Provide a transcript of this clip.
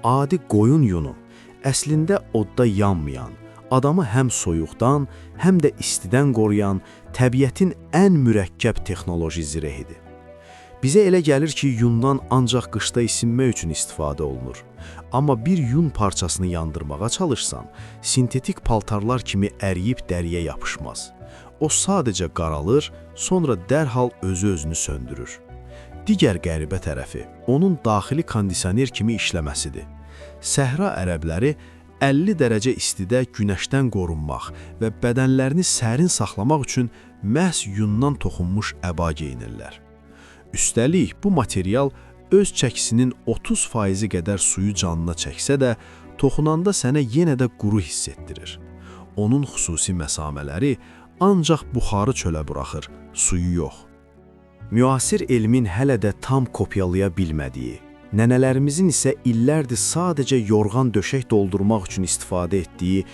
Adi qoyun yunu əslində odda yanmayan, adamı həm soyuqdan, həm də istidən qoruyan təbiətin ən mürəkkəb texnoloji zirehidir. Bizə elə gəlir ki, yundan ancaq qışda isinmək üçün istifadə olunur. Amma bir yun parçasını yandırmağa çalışsan, sintetik paltarlar kimi əriyib dəriyə yapışmaz. O sadəcə qaralır, sonra dərhal özü-özünü söndürür. Digər qəribə tərəfi onun daxili kondisioner kimi işləməsidir. Səhra ərəbləri 50 dərəcə istidə günəşdən qorunmaq və bədənlərini sərin saxlamaq üçün məhz yundan toxunmuş əba geyinirlər. Üstəlik, bu material öz çəkisinin 30%-i qədər suyu canına çəksə də, toxunanda sənə yenə də quru hiss etdirir. Onun xüsusi məsamələri ancaq buxarı çölə buraxır, suyu yox. Müasir elmin hələ də tam kopyalaya bilmədiyi, nənələrimizin isə illərdir sadəcə yorğan döşək doldurmaq üçün istifadə etdiyi